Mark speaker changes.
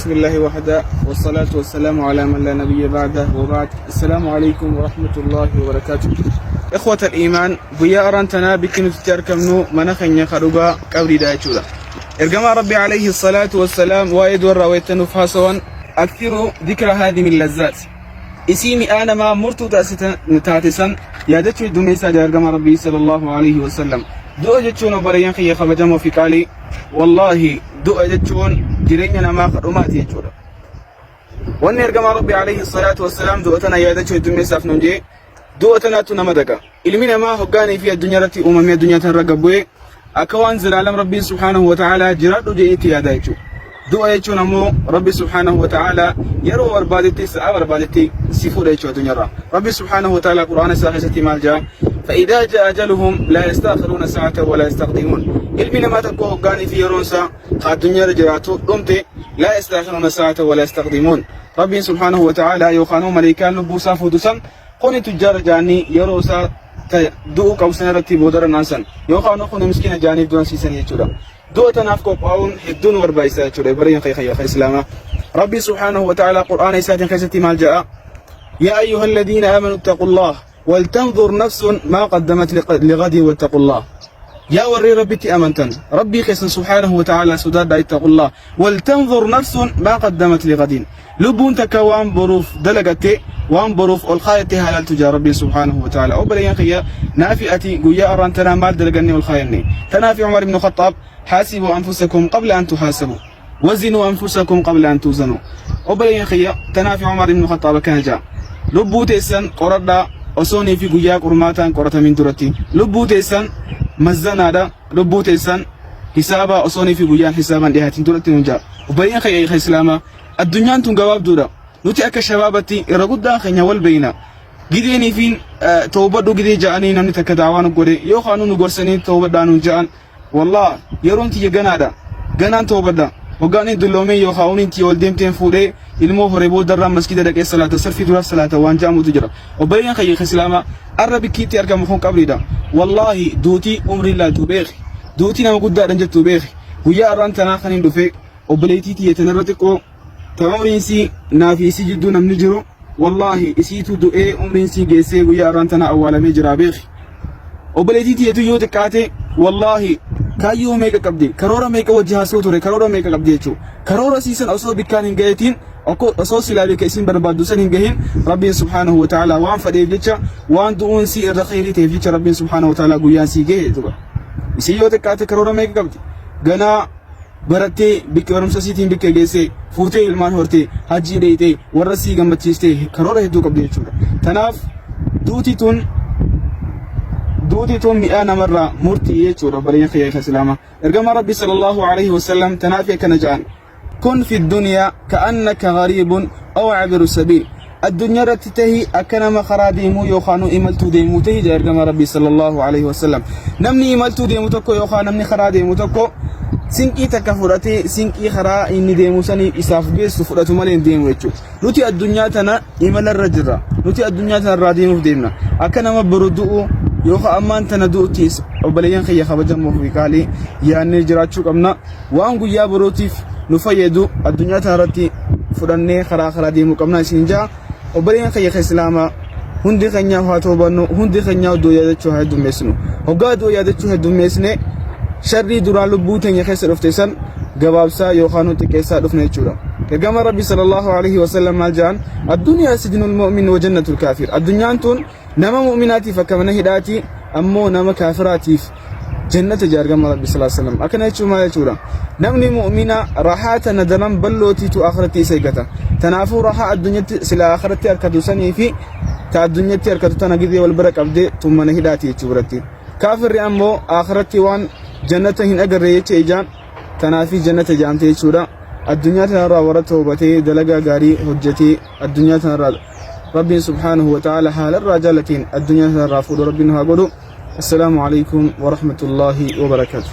Speaker 1: بسم الله وحده والصلاة والسلام على من لا نبي بعده وبعد. السلام عليكم ورحمة الله وبركاته. إخوة الإيمان، guyyaa araan tanaa bikki nuti itti argamnu mana keenya ka dhugaa qabriidha jechuudha. Ergamaa Rabbi alayhi salaatu wassalaam waa'ee du'arraa wayita nuuf haasawan, أكثروا ذكر هادم اللذات, isii mi'aa namaa murtuu taate san yaadachuu heddummeessaa jira ergamaa Rabbii sallallahu alayhi wasallam. Du'a jechuun, obboleeyyan kiyya kabajamoo fi qaalii, wallaahi du'a jechuun jireenya namaa kadhumaati jechuudha. Wanni ergamaa Rabbi alayhi salaatu wassalaam du'a tana yaadachuu heddummeessaaf nuun jee, du'a tanaatu nama daga. Ilmi namaa hoggaanii fi addunyaa irratti uumamee addunyaa tanarra gabbu'ee akka waan zalaalam Rabbiin subhaanahu wa ta'aalaa jiraadhu jedhee itti yaada jechuudha. Du'a jechuun ammoo Rabbi subhaanahu wa ta'aalaa yeroo barbaadetti, sa'a barbaadetti si fuudha jechuudha addunyaarraa. Rabbi subhaanahu wa ta'aalaa Qur'aana isaa keessatti maal jedha? فإذا جاء أجلهم لا يستأخرون ساعة ولا يستقدمون. Ilmi namaa tokko hoggaanii fi yeroon isaa addunyaarra jiraatu dhumte, لا يستأخرون ساعة ولا يستقدمون. Rabbiin subhaanahu wa ta'aalaa yookaan malaayikaan lubbuu isaa fuutu san kuni tujjaara jaanii yeroo isaa du'uu qabu san irratti boodarra naansan, yookaan kuni miskiina jaaniif du'an siisan jechuudha. Du'a tanaaf qophaa'uun hedduu nu barbaachisa jechuudha. Bariin kiyya islaamaa. Rabbi subhaanahu wa ta'aalaa Qur'aana isaatiin keessatti maal jedha? يا أيها الذين آمنوا اتقوا الله ولتنظر نفس ما قدمت لغد واتقوا الله. Yaa warri Rabbitti amantan, Rabbii keessan subhaanahu wa ta'aalaa sodaadhaa. اتقوا الله ولتنظر نفس ما قدمت لغد. Lubbuun takka waan boruuf dalagatte, waan boruuf ol kaayatte halaaltu jaa Rabbii subhaanahu wa ta'aalaa. Obboleeyyan kiyya, naafi ati guyyaa arraan tanaa maal dalagannee ol kaayanne? Tanaafi Umar ibn Khattaab, حاسبوا أنفسكم قبل أن تحاسبوا وزنوا أنفسكم قبل أن توزنوا. Obboleeyyan kiyya, tanaafi Umar ibn Khattaab akkana jaa: lubbuu teessan qoradhaa osoonii fi guyyaa qormaataan qoratamin duratti. Lubbuu teessan mazzanaadha, lubbuu teessan hisaaba osoonii fi guyyaan hisaaban dhihaatin duratti nun jaa. Obboleeyyan kiyya islaamaa, addunyaan tun gabaabduudha. Nuti akka shabaabatti irra guddaan keenya wal beeyna. Gideenii fi toobadhu gidee ja'anii namni takka daawaa nu godhe yookaan nu gorsanii toobadhaa nu ja'an, wallah yeroon tiyya ganaadha, ganaan toobadha, hoggaan inni dulloomee yookaan inni tiyya ol deemteen fuudhee ilmoo horee boodarraa maskiida dhaqee salaata, salfii duraaf salaata waan ja'amutu jira. Obboleeyyan kiyya islaamaa, arra bikkiitti argamu kun qabriidha. Wallaahi duutii umrii laaltu beeki, duutii nama guddaadhan jettu beeki. Guyyaa arraan tanaa kan hin dhufe obboleettii tiyya tanarra xiqqoo ta umriin sii naa fi isii jidduu namni jiru, wallaahi isiitu du'ee umriin sii geessee guyyaa arraan tanaa awwaalamee jira beeki. Obboleettii tiyyatu yoo xiqqaate, wallaahi kaayyoo meeqa qabdi, karoora meeqa wajji haasoo ture, karoora meeqa qabdi jechuudha. Karoora siisan osoo bikkaan hin gaheetiin, osoo silaa bikka isin barbaaddu san hin gahin, Rabbiin subhaanahu wa ta'ala waan fedheef jecha, waan du'uun sii irra khayrii ta'eef jecha, Rabbiin subhaanahu wa ta'ala guyyaan sii gahe jechuudha. Isin yoo xiqqaate karoora meeqa qabdi? Ganaa barattee bikka barumsa siitiin bikka geessee fuutee ilmaan hortee hajjii dheeytee warra sii gammachiistee karoora hedduu qabdi jechuudha. Tanaaf duuti tun mi'aa namarraa murtii jechuudha, obboleeyyan kiyya islaamaa. Ergama Rabbi sallallahu alaihi wasallam tanaaf akkana jedhan: كن في الدنيا كأنك غريب أو عابر سبيل. Addunyaa irratti tahi akka nama karaa deemuu yookaan imaltuu deemuu tahi jedha ergama Rabbi sallallahu alaihi wasallam. Namni imaltuu deemu tokko yookaan namni karaa deemu tokko sinqii takka fudhatee, sinqii karaa inni deemu sanii isaaf geessu fudhatu malee hin deemu jechuudha. Nuti addunyaa tana imalarra jirra. Nuti addunyaa tana irraa deemuuf deemna. Akka nama boru du'u yookaan ammaan tana du'uttis, obboleeyyan kiyya kabajamoo fi qaalii, yaadnee jiraachuu qabna. Waan guyyaa boruutiif nu fayyadu addunyaa tana irratti fudhannee karaa deemuu qabna isin jaa. Obboleeyyan kiyya islaamaa, hundi keenya haa toobannu, hundi keenya du'a yaadachuu haa heddummeessinu. Hoggaa du'a yaadachuu heddummeessine, sharrii duraan lubbuu teenya keessa dhufte san gabaabsaa yookaan nu xiqqeessaa dhufne jechuudha. Ergama Rabbi sallallahu alaihi wasallam maal jedhan? الدنيا سجن المؤمن وجنة الكافر. Addunyaan tun nama mu'minaatiif akka mana hidhaati, ammoo nama kaafiraatiif jannata jaa ergama Rabbi sallallahu alaihi wasallam. Akkana jechuun maal jechuudha? Namni mu'mina rahaa tana daran ballootiitu akhiratti isa eegata. Tanaafuu rahaa addunyatti sila akhiratti harkatu sanii fi ta addunyatti harkatu tana gidee wal bira qabdee tun mana hidhaati jechuu biratti. Kaafirri ammoo akhiratti waan jannata hin agarre jecha ijaan, tanaafi jannata jaamte jechuudha. Addunyaa tanarraa warra toobatee dalagaa gaarii hojjetee addunyaa tanarraa Rabbiin subhaanahu wa ta'ala haalarraa jaalatiin addunyaa tanarraa fuudhu Rabbiin haa godhu. السلام عليكم ورحمة الله وبركاته.